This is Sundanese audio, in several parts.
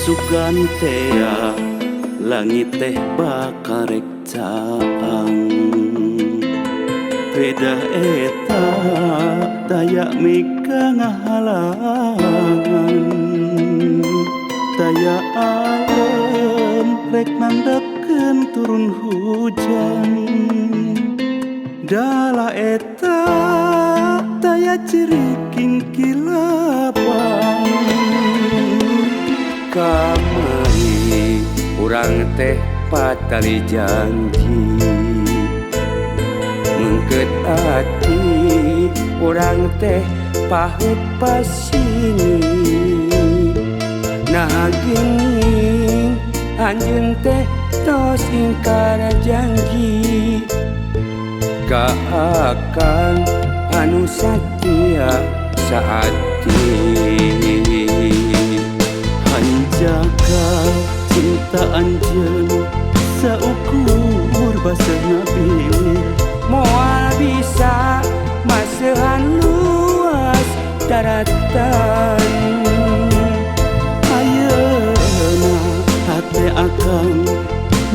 Sugan tea langit teh bakal rek caang. Beda eta taya mika ngahalangan. Taya alem rek nandakeun turun hujan. Dala eta taya ciriking kilapan. Kamari urang teh patali janji, mengket ati urang teh pahit pasini. Nah geuning anjeun teh tos ingkar janji, ka akang anu satia saati. Hanjaka cinta anjeun saukur baseuhna biwir. Moal bisa maseuhan luas daratan. Ayeuna hate akang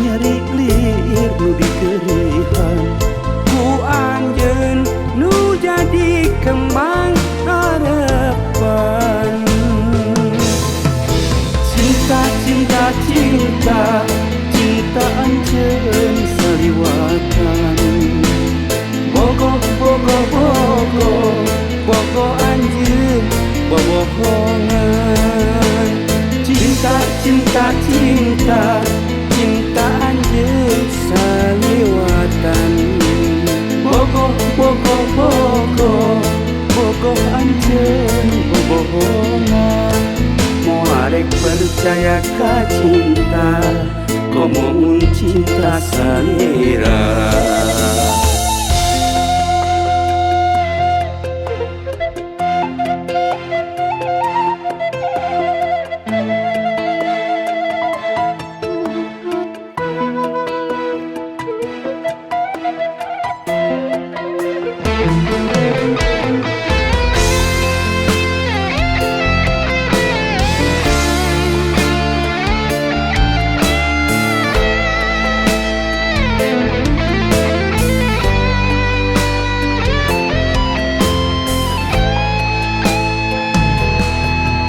nyeri liir nu dikerihan. Ku anjeun nu jadi kembang harapan. Cinta cinta cinta cinta anjeun saliwatan. Bogoh bogoh bogoh bogoh anjeun bobohongan. Cinta cinta cinta cinta anjeun saliwatan. Bogoh bogoh bogoh bogoh anjeun bobohongan. Moal rek percaya ka cinta, komo mun cinta salira.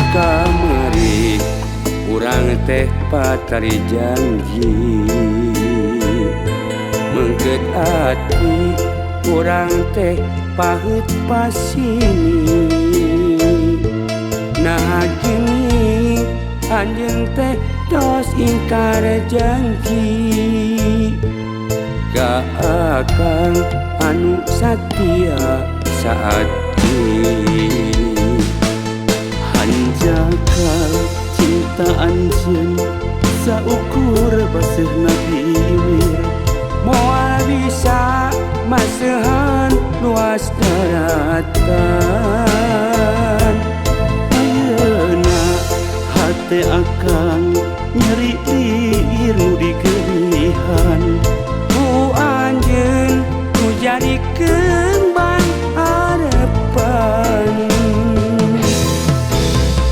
Kamari urang teh patari janji, mengket ati urang teh pahit pasini. Nah gini anjeun teh tos ingkar janji, ka akang anu satia saati. Hanjaka cinta anjeun saukur baseuhna biwir. Moal bisa maseuhan luas daratan. Ayeuna hate akang nyeri liir nu dikerihan. Ku anjeun nu jadi kembang harapan.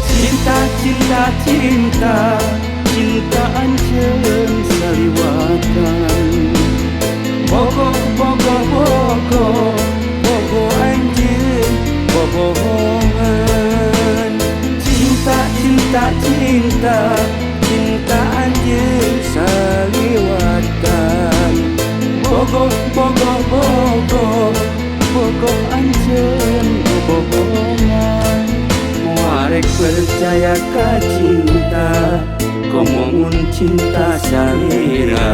Cinta cinta cinta cinta anjeun saliwatan. Bogoh bogoh bogoh bogoh anjeun bobohongan. Cinta cinta cinta cinta anjeun saliwatan. Bogoh bogoh bogoh bogoh anjeun bobohongan. Moal rek percaya ka cinta, komo mun cinta salira.